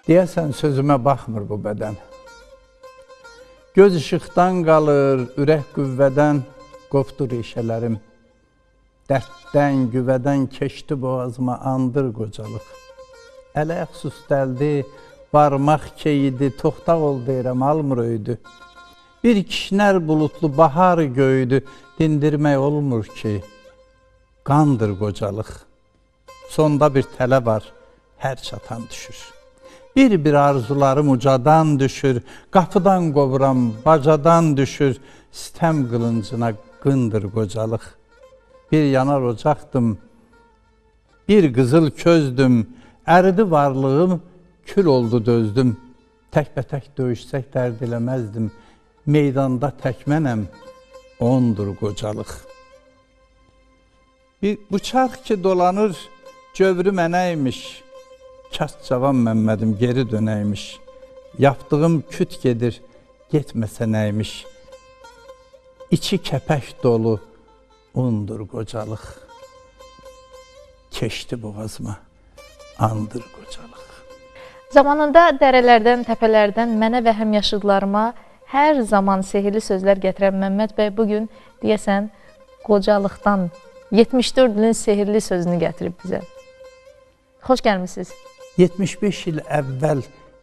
Deyəsən sözümə baxmır bu bədən. Göz işıqdan qalır, ürək qüvvədən, qopdu rişələrim. Dərddən, güvədən keçdi boğazıma andır qocalıq. Ələyək süstəldi, barmaq keyidi, toxtaq ol deyirəm, almır öydü. Bir kişnər bulutlu bahar göydü, dindirmək olmur ki, qandır qocalıq. Sonda bir tələ var, hər çatan düşür. Bir-bir arzularım ucadan düşür, qapıdan qovuram, bacadan düşür, sitəm qılıncına qındır qocalıq. Bir yanar ocaqdım, bir qızıl közdüm, əridi varlığım, kül oldu dözdüm. Təkbətək döyüşsək dərd eləməzdim, meydanda tək mənəm, ondur qocalıq. Bir bıçaq ki dolanır, cövrü mənəymiş, Kaş cavan Məmmədim geri dönəymiş, yapdığım küt gedir, getməsə nəymiş, içi kəpək dolu, undur qocalıq. Keçdi boğazıma, andır qocalıq. Zamanında dərələrdən, təpələrdən mənə və həmyaşıdlarıma hər zaman sehirli sözlər gətirən Məmməd bəy bugün deyəsən qocalıqdan 74 ilin sehirli sözünü gətirib bizə. Xoş gəlmisiniz. 75 il əvvəl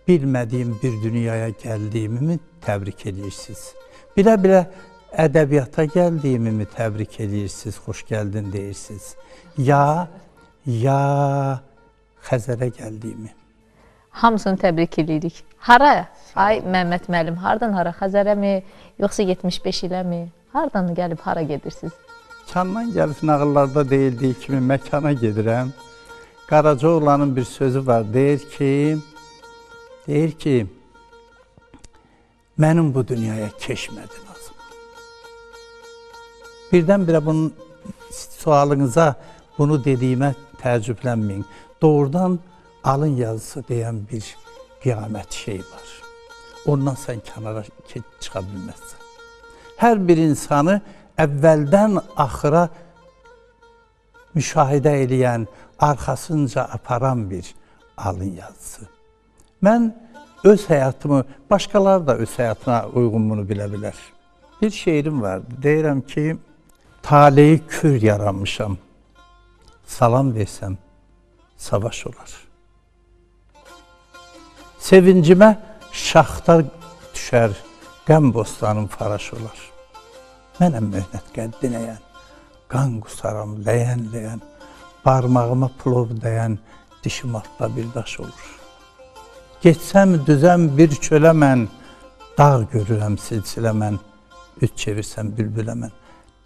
bilmədiyim bir dünyaya gəldiyimi mi təbrik edirsiniz? Bilə-bilə ədəbiyyata gəldiyimi mi təbrik edirsiniz, xoş gəldin deyirsiniz? Ya Xəzərə gəldiyimi. Hamısını təbrik edirik. Hara? Ay Məmməd müəllim, hardan hara? Xəzərə mi, yoxsa 75 ilə mi? Hardan gəlib hara gedirsiniz? Kandan gəlib nağıllarda deyildiyi kimi məkana gedirəm. Qaracaoğlanın bir sözü var, deyir ki, mənim bu dünyaya keçmədi lazım. Birdən-birə bunun sualınıza bunu dediyimə təəccüblənməyin. Doğrudan alın yazısı deyən bir qiyamət şey var. Ondan sən kənara çıxa bilməzsən. Hər bir insanı əvvəldən axıra müşahidə eləyən, arxasınca aparan bir alın yazısı. Mən öz həyatımı, başqaları da öz həyatına uyğun bunu bilə bilər. Bir şeirim vardı. Deyirəm ki, taleyi kür yaranmışam, salam versəm savaş olar. Sevincimə şaxta düşər, qəm bostanım faraş olar. Mənəm möhnət qəddinəyən, qan qusaram ləyən-ləyən, barmağıma plov dəyən, dişim altda bir daş olur. Getsəm düzəm bir çölə mən, dağ görürəm silsilə mən, üç çevirsəm bülbülə mən,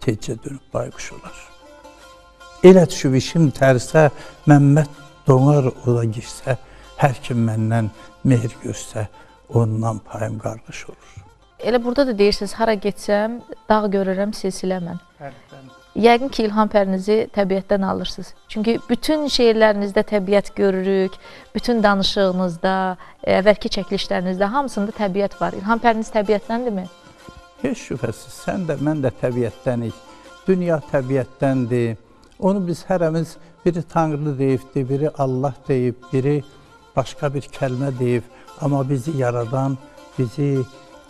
tezcə dönüb bayquş olar. Elə düşüb işim tərsə, Məmməd donar oda girsə, hər kim məndən mehr görsə, ondan payım qarğış olur. Elə burada da deyirsiniz, hara getsəm, dağ görürəm silsilə mən. Yəqin ki, ilham pərinizi təbiətdən alırsınız. Çünki bütün şeirlərinizdə təbiət görürük, bütün danışığınızda, əvvəlki çəkilişlərinizdə hamısında təbiət var. İlham pəriniz təbiətdəndirmi? Heç şübhəsiz, sən də, mən də təbiətdənik. Dünya təbiətdəndir. Onu biz hərəmiz biri Tanrı deyibdir, biri Allah deyib, biri başqa bir kəlmə deyib. Amma bizi yaradan, bizi,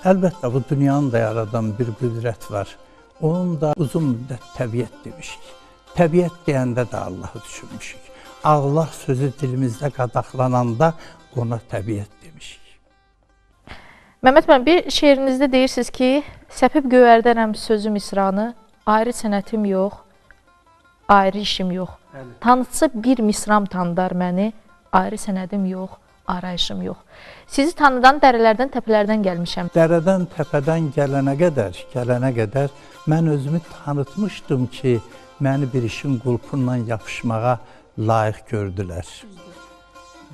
əlbəttə bu dünyanı da yaradan bir qüdrət var. Onun da uzun müddət təbiət demişik. Təbiət deyəndə də Allahı düşünmüşük. Allah sözü dilimizdə qadaqlananda ona təbiət demişik. Məmməd müəllim, bir şeirinizdə deyirsiniz ki, səpib göyərdərəm sözü misranı, ayrı sənətim yox, ayrı işim yox. Bəli. Tanıtsa bir misram tanıdar məni, ayrı sənədim yox, arayışım yox. Sizi tanıdan dərələrdən, təpələrdən gəlmişəm. Dərədən, təpədən gələnə qədər mən özümü tanıtmışdım ki, məni bir işin qulpunla yapışmağa layiq gördülər.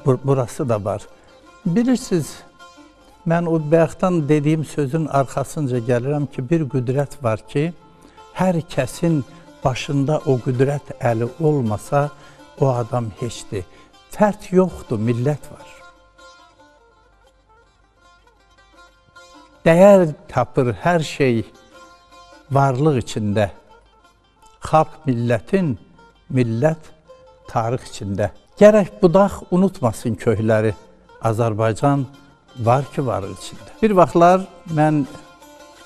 Burası da var. Bilirsiniz, mən o bayaqdan dediyim sözün arxasınca gəlirəm ki, bir qüdrət var ki, hər kəsin başında o qüdrət əli olmasa, o adam heçdir. Fərq yoxdur, millət var. Dəyər tapır hər şey varlıq içində. Xalq millətin, millət tarix içində. Gərək budaq unutmasın köhləri, Azərbaycan var ki, var içində. Bir vaxtlar mən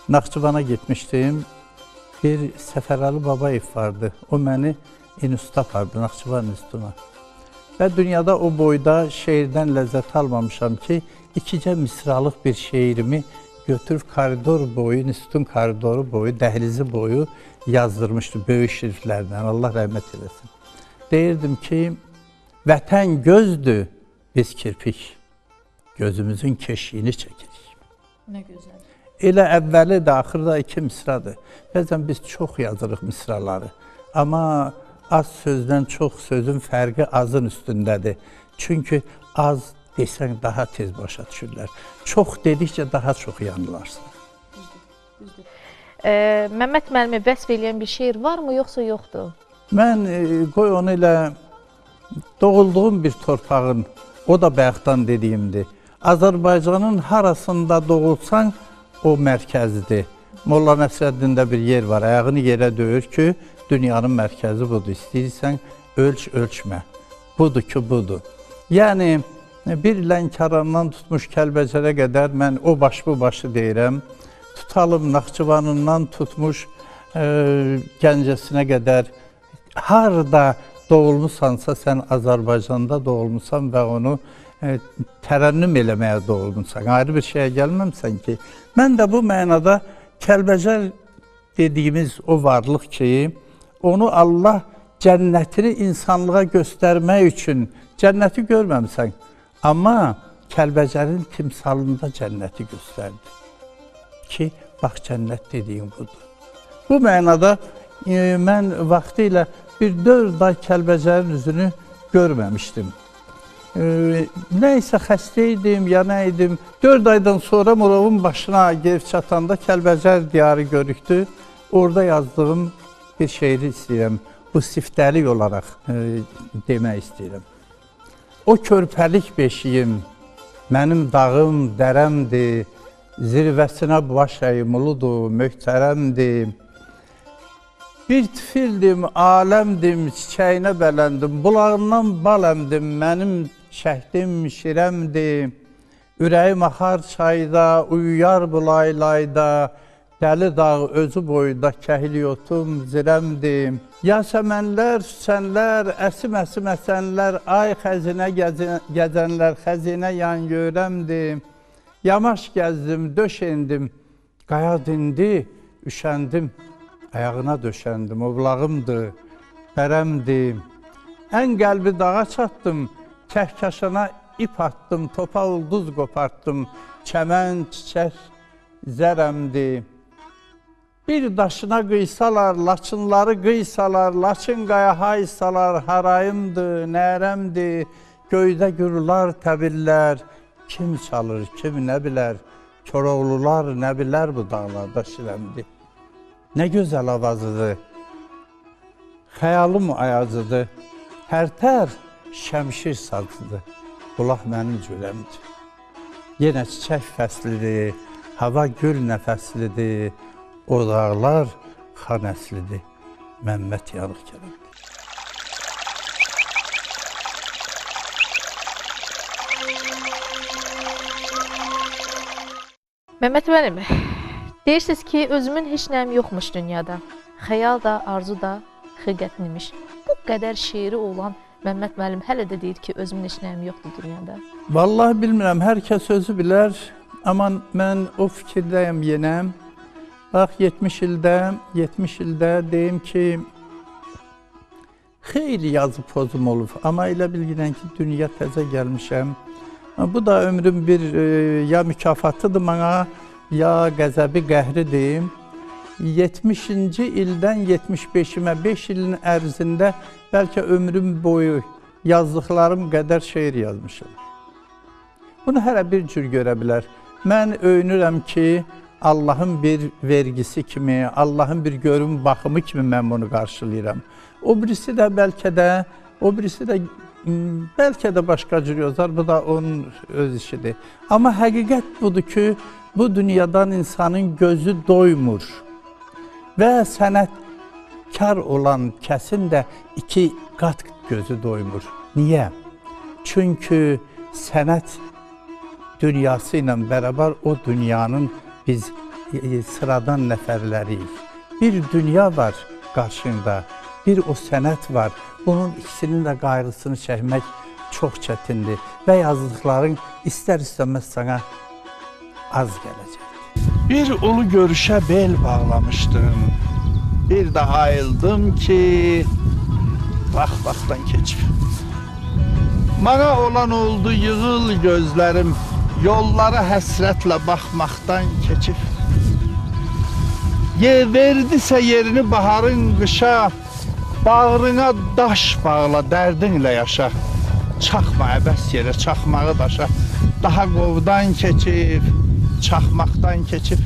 Naxçıvana getmişdim. Bir Səfərəli Babayev vardı. O məni instituta apardı, Naxçıvan institutuna. Və dünyada o boyda şeirdən ləzzət almamışam ki, ikicə misralıq bir şeirimi götürüb koridor boyu, institutun koridoru boyu, dəhlizi boyu yazdırmışdı böyük şriftlərlə. Allah rəhmət eləsin. Deyirdim ki, vətən gözdür, biz kirpik. Gözümüzün keşiyini çəkirik. Nə gözəl. Elə əvvəli də axırda iki misradır. Bəzən biz çox yazırıq misraları. Amma az sözdən çox sözün fərqi azın üstündədir. Çünki az desən daha tez başa düşürlər. Çox dedikcə daha çox yanılarsan. Düzdür, düzdür. Məmməd müəllimi vəsf eləyən bir şeir varmı, yoxsa yoxdur? Mən qoy onu elə doğulduğum bir torpağın, o da bayaqdan dediyimdir. Azərbaycanın harasında doğulsan, o mərkəzidir. Molla Nəsrəddində bir yer var, ayağını yerə döyür ki, dünyanın mərkəzi budur. İstəyirsən, ölç, ölçmə. Budur ki, budur. Yəni, bir Lənkərandan tutmuş Kəlbəcərə qədər mən o baş bu başı deyirəm. Tutalım Naxçıvanından tutmuş Gəncəsinə qədər. Harada doğulmusansa sən Azərbaycanda doğulmusan və onu tərənnüm eləməyə doğulmusan. Ayrı bir şeyə gəlməmsən ki. Mən də bu mənada Kəlbəcər dediyimiz o varlıq ki, onu Allah cənnətini insanlığa göstərmək üçün, cənnəti görməmsən, amma Kəlbəcərin timsalında cənnəti göstərdi ki, bax cənnət dediyim budur. Bu mənada mən vaxtı ilə bir 4 ay Kəlbəcərin üzünü görməmişdim. Nə isə xəstə idim, ya nə idim. 4 aydan sonra Murovun başına gelib çatanda Kəlbəcər diyarı görüktü. Orada yazdığım bir şeiri istəyirəm. Bu siftəlik olaraq demək istəyirəm. O körpəlik beşiyim, mənim dağım, dərəmdir, zirvəsinə baş əyim uludur, möhtərəmdir. Bir tifildim, aləmdim, çiçəyinə bələndim, bulağından bal əmdim, mənim şəhdim, şirəmdir. Ürəyim axar çayda, uyuyar bu laylayda, dəli dağ özü boyda, kəhliotum, zirəmdir. Yasəmənlər, süsənlər, əsim-əsim əsənlər, ay xəzinə gəzənlər, xəzinə yan görəmdir. Yamaş gəzdim, döş endim, qaya dindi, üşəndim. Ayağına döşəndim, ovlağımdır, bərəmdir. Ən qəlbi dağa çatdım, kəhkəşana ip attım, topa ulduz qopartdım, çəmən, çiçək, zərəmdir. Bir daşına qıysalar, laçınları qıysalar, laçın qaya haysalar, harayımdır, nərəmdir. Göydə gürlər, təbillər, kim çalır, kim nə bilər, Koroğlular nə bilər bu dağlarda şirəmdir. Nə gözəl avazıdır, xəyalım ayazıdır, hər tər şəmşir sazıdır, bulaq mənim cürəmdir. Yenə çiçək fəslidir, hava gül nəfəslidir, o dağlar xan əslidir, Məmməd Yanıq Kərəmdir. Məmməd müəllim, deyirsiniz ki, özümün heç nəyim yoxmuş dünyada. Xəyal da, arzu da xilqətin imiş. Bu qədər şeiri olan Məmməd müəllim hələ də deyir ki, özümün heç nəyim yoxdur dünyada. Vallahi bilmirəm, hər kəs özü bilər. Amma mən o fikirdəyəm yenə. Bax, 70 ildə deyim ki, xeyli yazı pozum olub. Amma elə bilginən ki, dünya təzə gəlmişəm. Bu da ömrüm bir ya mükafatıdır mənə, ya qəzəbi qəhri deyim. 70-ci ildən 75-imə, 5 ilin ərzində bəlkə ömrüm boyu yazdıqlarım qədər şeir yazmışam. Bunu hərə bir cür görə bilər. Mən öyünürəm ki, Allahın bir vergisi kimi, Allahın bir görüm baxımı kimi mən bunu qarşılayıram. O birisi də bəlkə də başqa cür yazar, bu da onun öz işidir. Amma həqiqət budur ki, bu dünyadan insanın gözü doymur və sənətkar olan kəsin də 2 qat gözü doymur. Niyə? Çünki sənət dünyası ilə bərabər o dünyanın biz sıradan nəfərləriyik. Bir dünya var qarşında, bir o sənət var. Bunun ikisinin də qayğısını çəkmək çox çətindir və yazdıqların istər-istəməz sana az gələcəkdir. Bir ulu görüşə bel bağlamışdım, bir daha ayıldım ki, vaxt vaxtdan keçib. Mana olan oldu yığıl gözlərim, yollara həsrətlə baxmaqdan keçib. Verdisə yerini baharın qışa, bağrına daş bağla, dərdinlə yaşa. Çaxma əbəs yerə, çaxmağı daşa, daha qovdan keçib, çaxmaqdan keçib.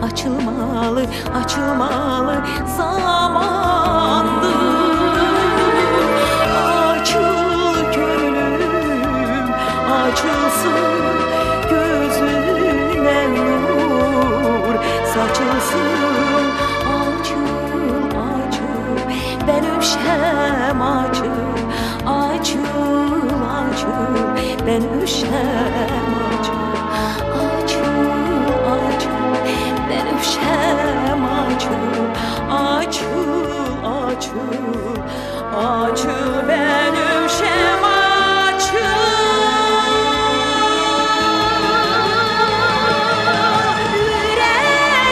Açılmalı, açılmalı zamandır. Açıl gönlüm, açılsın, gözüne nur saçılsın. Açıl, açıl, benim şem açıl, açıl, açıl, benim şem açıl, açıl, açıl. Benim şem açıl, açıl, açıl, açıl, benim şem açıl. Yüreğim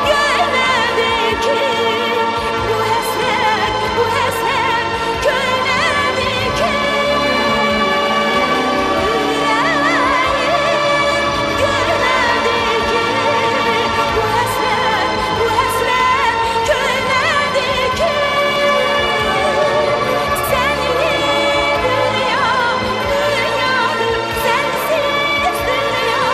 görmedi ki bu həsrət, bu həsrət köynədi ki. Yüreğim görmedi ki bu həsrət, bu həsrət köynədi ki. Sənli dünya, dünyadır, sənsiz dünya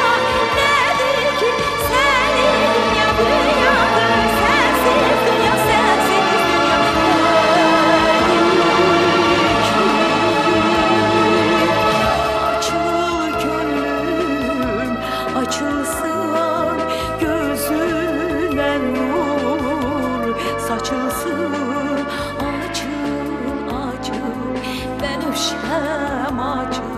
nədir ki? Sənli dünya, dünyadır, sənsiz dünya, sənsiz dünya nədir ki? Açıl gönlüm, açılsın, gözüne nur saçılsın. Açıl, açıl, benöşem açıl,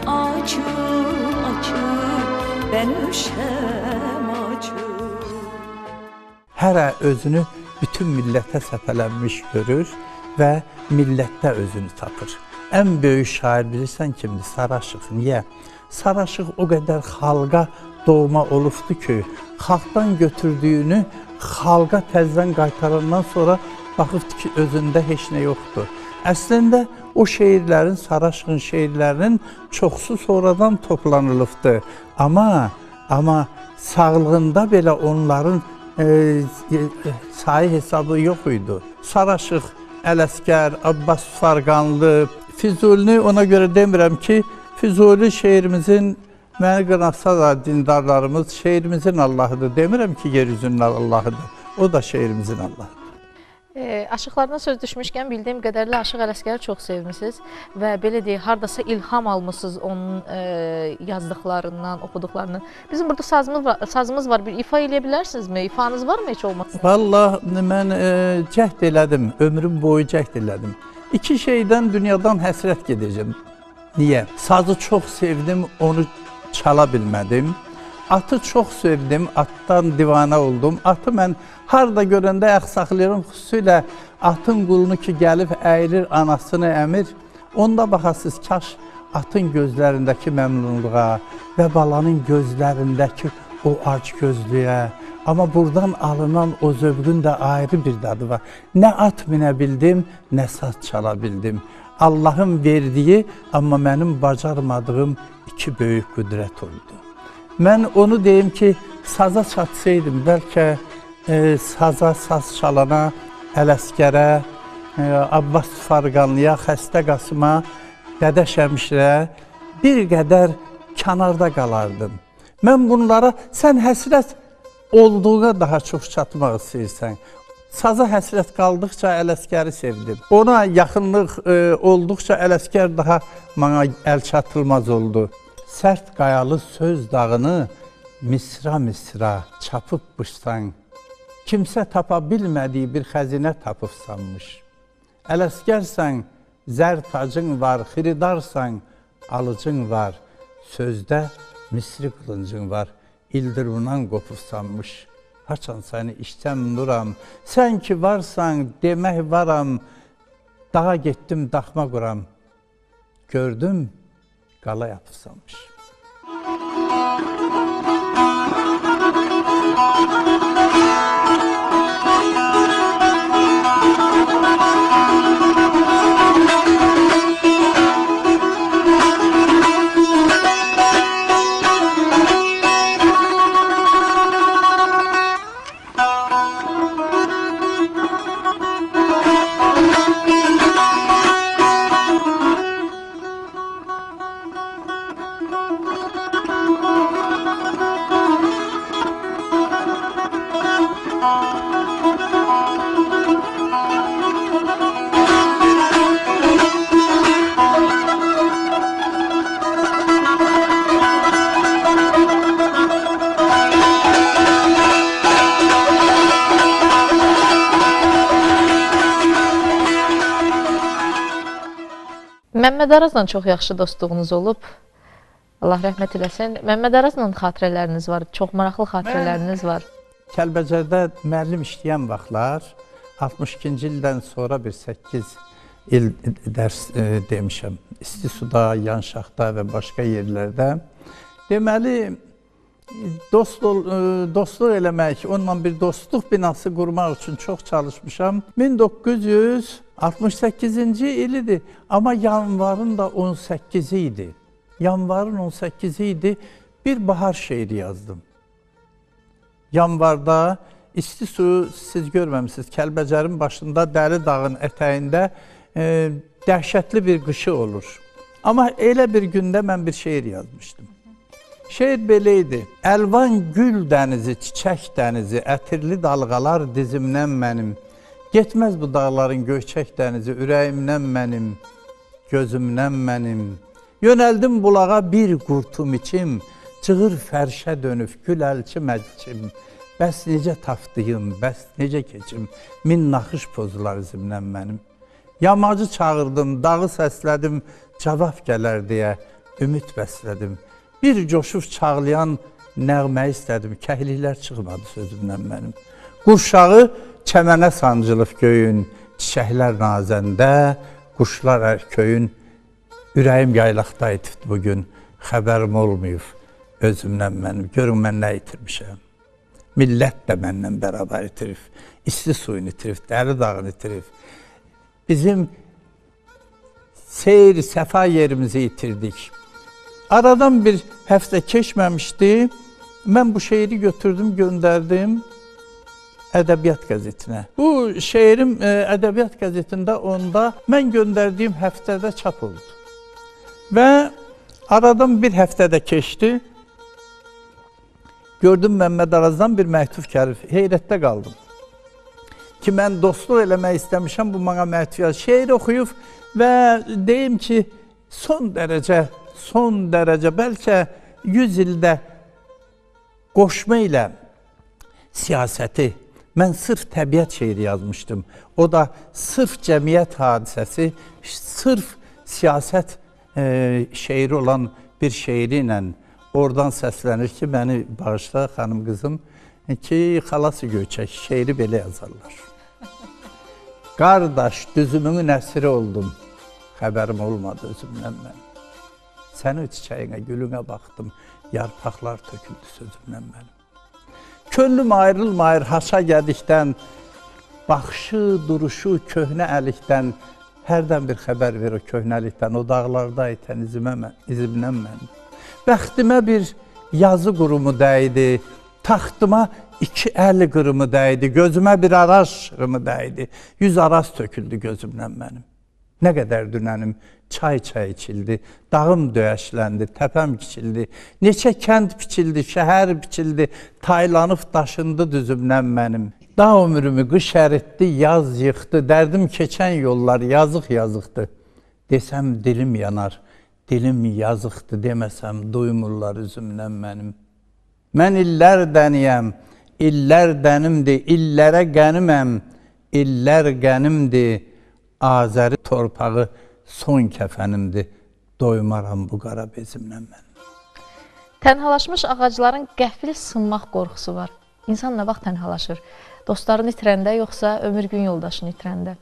açıl, açıl, benöşem açıl. Hərə özünü bütün millətə səpələnmiş görür və millətdə özünü tapır. Ən böyük şair bilirsən kimdir? Saraşıq. Niyə? Saraşıq o qədər xalqa doğma olubdu ki, xalqdan götürdüyünü xalqa təzədən qaytarandan sonra baxıbdı ki, özündə heç nə yoxdur. Əslində o şeirlərin, Saraşığın şeirlərinin çoxsu sonradan toplanılıbdı. Amma sağlığında belə onların sayı hesabı yox idi. Saraşıq, Ələsgər, Abbas Farqanlı, Füzulini ona görə demirəm ki, Füzuli şeirimizin, məni qınaqsa da dindarlarımız şeirimizin Allahıdır. Demirəm ki, yeryüzünün Allahıdır. O da şeirimizin Allahıdır. Aşıqlardan söz düşmüşkən bildiyim qədərlə Aşıq Ələsgəri çox sevmisiniz və belə deyək, haradasa ilham almısınız onun yazdıqlarından, oxuduqlarından. Bizim burada sazımız var, bir ifa eləyə bilərsinizmi? İfanız varmı heç olmazsa? Vallahi mən cəhd elədim, ömrüm boyu cəhd elədim. İki şeydən dünyadan həsrət gedəcəm. Niyə? Sazı çox sevdim, onu çala bilmədim. Atı çox sevdim, atdan divana oldum. Atı mən harada görəndə ayaq saxlayıram, xüsusilə atın qulunu ki, gəlib əyilir, anasını əmir. Onda baxasınız, kaş atın gözlərindəki məmnunluğa və balanın gözlərindəki o acgözlüyə. Amma buradan alınan o zövqün də ayrı bir dadı var. Nə at minə bildim, nə saz çala bildim. Allahın verdiyi, amma mənim bacarmadığım iki böyük qüdrət oldu. Mən onu deyim ki, saza çatsaydım, bəlkə saza, saz çalana, Ələsgərə, Abbas Tufarqanlıya, Xəstə Qasıma, Dədə Şəmişrə bir qədər kənarda qalardım. Mən bunlara, sən həsrət olduğuna daha çox çatmaq istəyirsən. Saza həsrət qaldıqca Ələsgəri sevdim. Ona yaxınlıq olduqca Ələsgər daha mənə əl çatılmaz oldu. Sərt qayalı söz dağını misra-misra çapıb bışsan, kimsə tapa bilmədiyi bir xəzinə tapıbsanmış. Ələsgərsən, zər tacın var, xiridarsan, alıcın var, sözdə misri qılıncın var, ildırımdan qopubsanmış. Haçan səni içsəm nuram, sən ki varsan, demək varam, dağa getdim, daxma quram, gördüm, qala yapıbsanmış. Məmməd Arazla çox yaxşı dostluğunuz olub. Allah rəhmət eləsin. Məmməd Arazla xatirələriniz var, çox maraqlı xatirələriniz var. Kəlbəcərdə müəllim işləyən vaxtlar, 62-ci ildən sonra bir 8 il dərs demişəm. İsti suda, Yanşaqda və başqa yerlərdə. Deməli, dostluq eləmək, onunla bir dostluq binası qurmaq üçün çox çalışmışam. 1968-ci il idi, amma yanvarın da 18-i idi. Yanvarın 18-i idi, bir bahar şeiri yazdım. Yanvarda isti suyu siz görməmişsiniz, Kəlbəcərin başında, Dəli Dağın ətəyində dəhşətli bir qışı olur. Amma elə bir gündə mən bir şeir yazmışdım. Şeir belə idi. Əlvan gül dənizi, çiçək dənizi, ətirli dalğalar dizimdən mənim. Getməz bu dağların göyçək dənizi, ürəyimdən mənim, gözümdən mənim. Yönəldim bulağa bir qurtum içim, cığır fərşə dönüb gül əlçi məlçim. Bəs necə tapdıyım, bəs necə keçim, min naxış pozular izimdən mənim. Yamacı çağırdım, dağı səslədim, cavab gələr deyə ümid bəslədim. Bir coşub çağlayan nəğmə istədim, kəhliklər çıxmadı sözümdən mənim. Qurşağı çəmənə sancılıb göyün, çiçəklər nazəndə, quşlar ərköyün. Ürəyim yaylaqda itibdi bugün, xəbərim olmayıb özümdən mənim. Görün, mən nə itirmişəm. Millət də məndən bərabər itirib, isti suyunu itirib, Dəli Dağını itirib. Bizim seyr, səfa yerimizi itirdik. Aradan bir həftə keçməmişdi, mən bu şeiri götürdüm, göndərdim Ədəbiyyat qəzetinə. Bu şeirim Ədəbiyyat qəzetində onda mən göndərdiyim həftədə çap oldu. Və aradan bir həftədə keçdi, gördüm Məmməd Arazdan bir məktub gəlib, heyrətdə qaldım. Ki, mən dostluq eləmək istəmişəm, bu mənə məktub yazıb. Şeir oxuyub və deyim ki, son dərəcə, bəlkə 100 ildə qoşma ilə siyasəti, mən sırf təbiət şeiri yazmışdım. O da sırf cəmiyyət hadisəsi, sırf siyasət şeiri olan bir şeiri ilə oradan səslənir ki, məni bağışla xanım qızım, ki, xalası Göyçək, şeiri belə yazarlar. Qardaş, düzümün əsiri oldum, xəbərim olmadı özümdən mən. Sənin çiçəyinə, gülünə baxdım, yarpaqlar töküldü sözümdən mənim. Könlüm ayrılmayır haça gədikdən, baxışı, duruşu köhnə əlikdən, hərdən bir xəbər ver o köhnəlikdən, o dağlarda itən izimdən mənim. Bəxtimə bir yazı qurumu dəydi, taxtıma iki əl qırımı dəydi, gözümə bir araz şırımı dəydi, 100 araz töküldü gözümdən mənim. Nə qədər dünənim çay-çay içildi, dağım döyəşləndi, təpəm kiçildi, neçə kənd biçildi, şəhər biçildi, taylanıb daşındı düzümdən mənim. Dağ ömrümü qış əritdi, yaz yıxdı, dərdim keçən yollar yazıq yazıqdır. Desəm dilim yanar, dilim yazıqdır, deməsəm duymurlar üzümdən mənim. Mən illər dəniyəm, illər dənimdir, illərə qəniməm, illər qənimdir. Azəri torpağı son kəfənimdir, doymaram bu qara bezimdən mən. Tənhalaşmış ağacların qəfil sınmaq qorxusu var. İnsan nə vaxt tənhalaşır? Dostlarını itirəndə, yoxsa ömür gün yoldaşını itirəndə?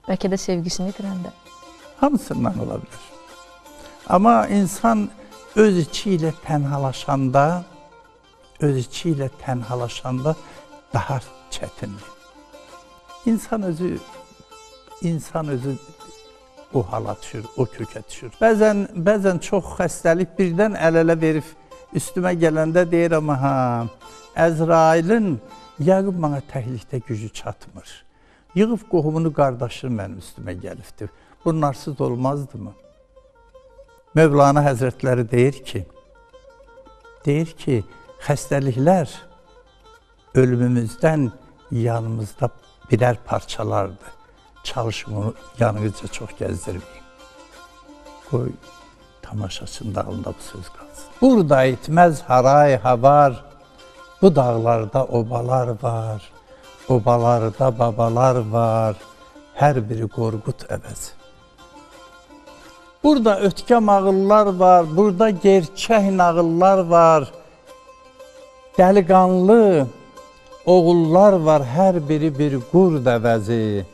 Bəlkə də sevgisini itirəndə? Hamısından ola bilər. Amma insan öz içi ilə tənhalaşanda, daha çətindir. İnsan özü o hala düşür, o kökə düşür. Bəzən çox xəstəlik birdən əl-ələ verib üstümə gələndə deyirəm, ha, Əzrailin yəqin mənə təklikdə gücü çatmır. Yığıb qohumunu, qardaşını mənim üstümə gəlibdir. Bunlarsız olmazdı mı? Mövlana Həzrətləri deyir ki, xəstəliklər ölümümüzdən yanımızda birər parçalardır. Çalışın onu yanınızca çox gəzdirməyin. Qoy tamaşaçının dağında bu söz qalsın. Burada itməz haray havar, bu dağlarda obalar var, obalarda babalar var, hər biri Qorqud əvəzi. Burada ötkəm ağıllar var, burada gerçək nağıllar var, dəliqanlı oğullar var, hər biri bir qurd əvəzi.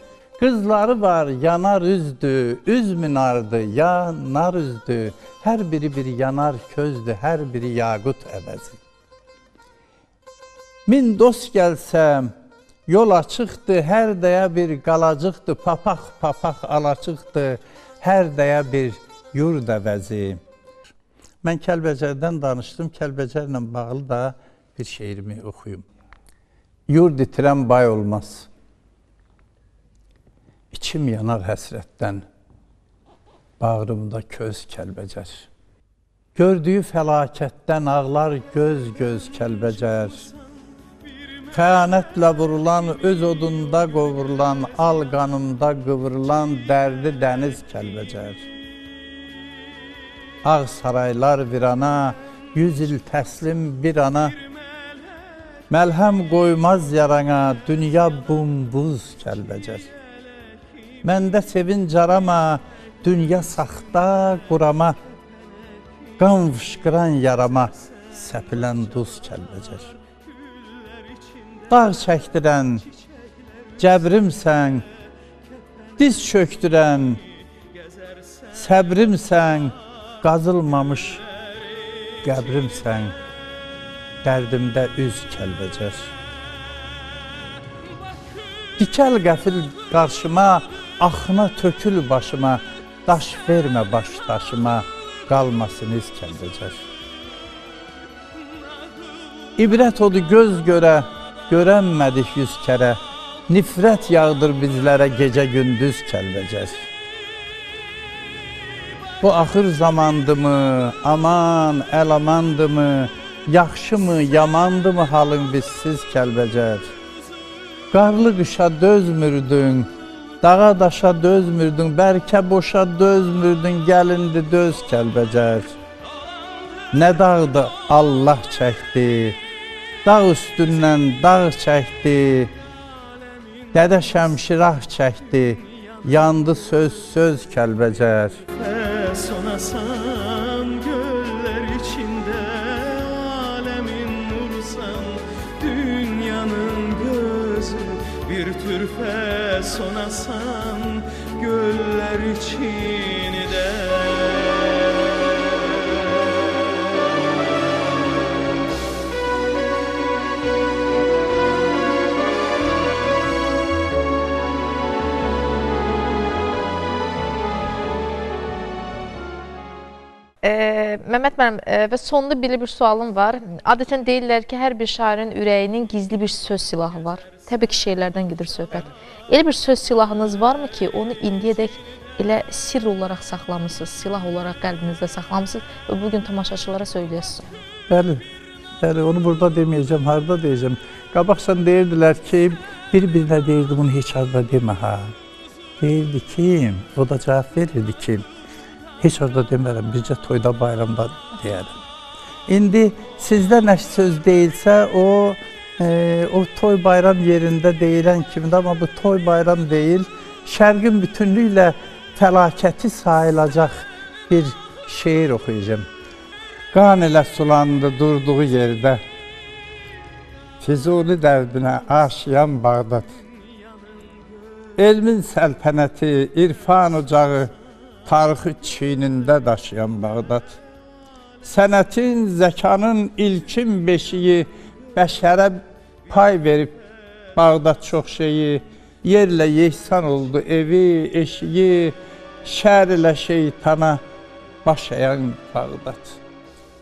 Qızları var, yanar üzdü, üz minardı, yanar üzdü, hər biri bir yanar közdü, hər biri yaqut əvəzi. Min dost gəlsəm, yol açıqdır, hər dəyə bir qalacıqdır, papaq-papaq alaçıqdır, hər dəyə bir yurd əvəzi. Mən Kəlbəcərdən danışdım, Kəlbəcərlə bağlı da bir şeirimi oxuyum. Yurd itirən bay olmaz. İçim yanar həsrətdən, bağrımda köz Kəlbəcər. Gördüyü fəlakətdən ağlar göz-göz Kəlbəcər. Xəyanətlə vurulan, öz odunda qovurulan, al qanımda qıvrılan dərdi dəniz Kəlbəcər. Ağ saraylar virana, 100 il təslim bir ana, məlhəm qoymaz yarana, dünya bumbuz Kəlbəcər. Məndə sevinc arama, dünya saxta qurama, qan fışqıran yarama, səpilən duz Kəlbəcər. Dağ çəkdirən, cəbrimsən, diz çöktürən, səbrimsən, qazılmamış qəbrimsən, dərdimdə üz Kəlbəcər. Dikəl qəfil qarşıma, axına tökül başıma, daş vermə baş daşıma, qalmasın iz Kəlbəcər. İbrət odur göz görə, görənmədik 100 kərə, nifrət yağdır bizlərə gecə gündüz Kəlbəcər. Bu axır zamandımı, aman əl amandımı, yaxşımı, yamandımı halın bizsiz Kəlbəcər. Qarlı qışa dözmürdün, dağa daşa dözmürdün, bərkə boşa dözmürdün, gəlindi döz Kəlbəcər. Nə dağdı Allah çəkdi, dağ üstündən dağ çəkdi, dədə şəmşirah çəkdi, yandı söz söz Kəlbəcər. Sonasan göller içinde, alemin nursan, dünyanın gözü, bir türfe sonasan göller içinde. Məmməd müəllim, və sonda belə bir sualım var. Adətən deyirlər ki, hər bir şairin ürəyinin gizli bir söz silahı var. Təbii ki, şeirlərdən gedir söhbət. Elə bir söz silahınız varmı ki, onu indiyədək elə sirr olaraq saxlamısınız, silah olaraq qəlbinizdə saxlamısınız və bugün tamaşaçılara söyləyəsiniz? Bəli, bəli, onu burada deməyəcəm, harada deyəcəm. Qabaqsan deyirdilər ki, bir-birinə deyirdi, bunu heç harada demə ha. Deyirdi ki, o da cavab verirdi ki, heç orada demərəm, bircə toyda, bayramda deyərəm. İndi sizdə nə söz deyilsə, o toy bayram yerində deyilən kimidir, amma bu toy bayram deyil, şərqin bütünlüklə fəlakəti sayılacaq bir şeir oxuyacağım. Qan ilə sulandı durduğu yerdə, Füzuli dərdinə aşiyan Bağdad. Elmin səltənəti, irfan ocağı, tarixi çiynində daşıyan Bağdad. Sənətin, zəkanın ilkin beşiyi, bəşərə pay verib Bağdad çox şeyi, yerlə yehsan oldu evi, eşiyi, şər ilə şeytana baş əyən Bağdad.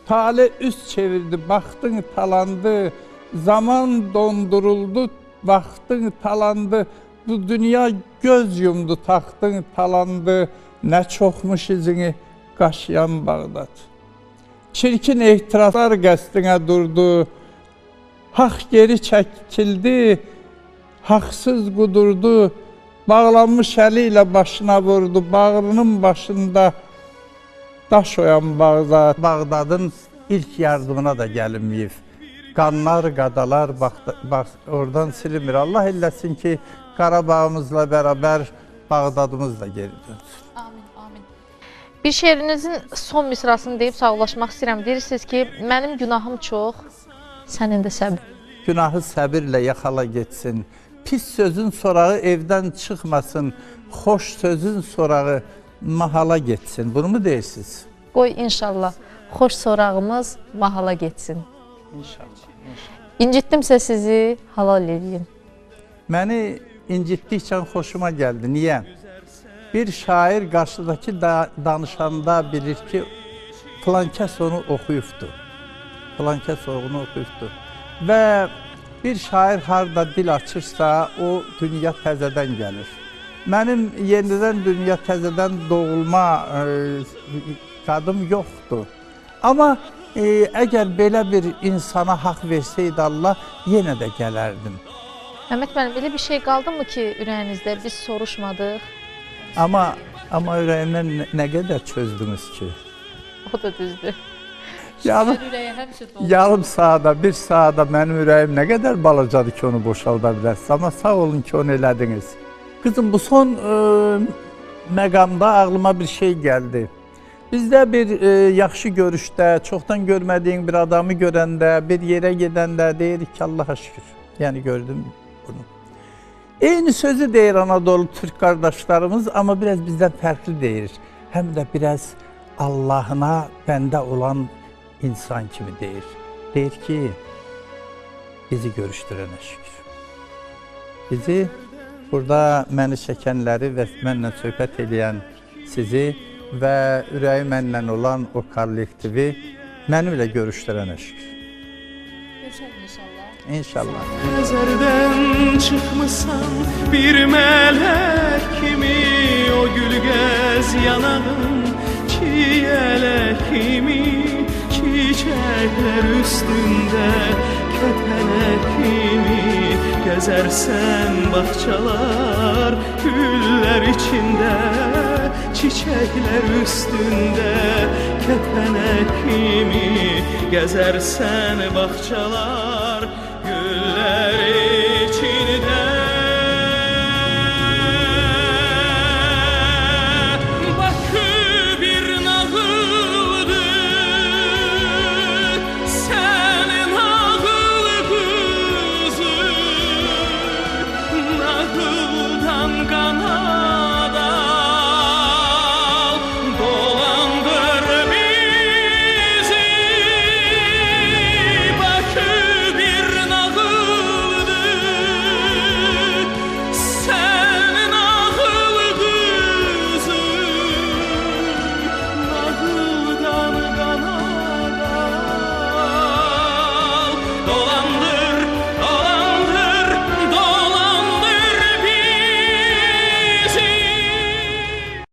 Tale üst çevirdi, baxtın talandı, zaman donduruldu, vaxtın talandı, bu dünya göz yumdu, taxtın talandı, nə çoxmuş izini qaşıyan Bağdad. Çirkin ehtiraslar qəsdinə durdu, haqq geri çəkildi, haqsız qudurdu, bağlanmış əli ilə başına vurdu, bağrının başında daş oyan Bağdad. Bağdadın ilk yardımına da gəlinməyib. Qanlar, qadalar oradan silinmir. Allah eləsin ki, Qarabağımızla bərabər Bağdadımız da geri dönsün. Amin, amin. Bir şeirinizin son misrasını deyib sağollaşmaq istəyirəm. Deyirsiniz ki, mənim günahım çox, sənin də səbir. Günahı səbirlə yaxala getsin. Pis sözün sorağı evdən çıxmasın, xoş sözün sorağı mahala getsin. Bunu mu deyirsiniz? Qoy inşallah xoş sorağımız mahala getsin. İnşallah. İnşallah. İncitdimsə sizi halal eləyin. Məni incitdikcə xoşuma gəldi. Niyə? Bir şair qarşıdakı danışanda bilir ki, filan kəs onu oxuyubdur. Filan kəs onu oxuyubdur. Və bir şair harda dil açırsa, o dünya təzədən gəlir. Mənim yenidən dünya təzədən doğulma qadım yoxdur. Amma əgər belə bir insana haqq verseydi Allah, yenə də gələrdim. Məmməd müəllim, elə bir şey qaldı mı ki ürəyinizdə biz soruşmadıq? Amma ürəyimdən nə qədər çözdünüz ki? O da düzdür. Yarım saata, bir saata mənim ürəyim nə qədər balacadır ki, onu boşalda bilərsiniz. Amma sağ olun ki, onu elədiniz. Qızım, bu son məqamda ağlıma bir şey gəldi. Bizdə bir yaxşı görüşdə, çoxdan görmədiyin bir adamı görəndə, bir yerə gedəndə deyirik ki, Allaha şükür. Yəni gördüm bunu. Eyni sözü deyir Anadolu Türk qardaşlarımız, amma biraz bizdən fərqli deyir. Həm də biraz Allahına bəndə olan insan kimi deyir. Deyir ki, bizi görüşdürənə şükür. Bizi burada məni çəkənləri və mənlə söhbət eləyən sizi və ürəyi mənlə olan o kollektivi mənimlə görüşdürənə şükür. Görüşəlim inşallah. İnşallah. Nəzərdən çıxmısan bir mələk kimi, o gülgəz yanağın çiyələk kimi, çiçəklər üstündə kəpənək kimi, gəzərsən bağçalar güllər içində, çiçəklər üstündə kəpənək kimi, gəzərsən bağçalar.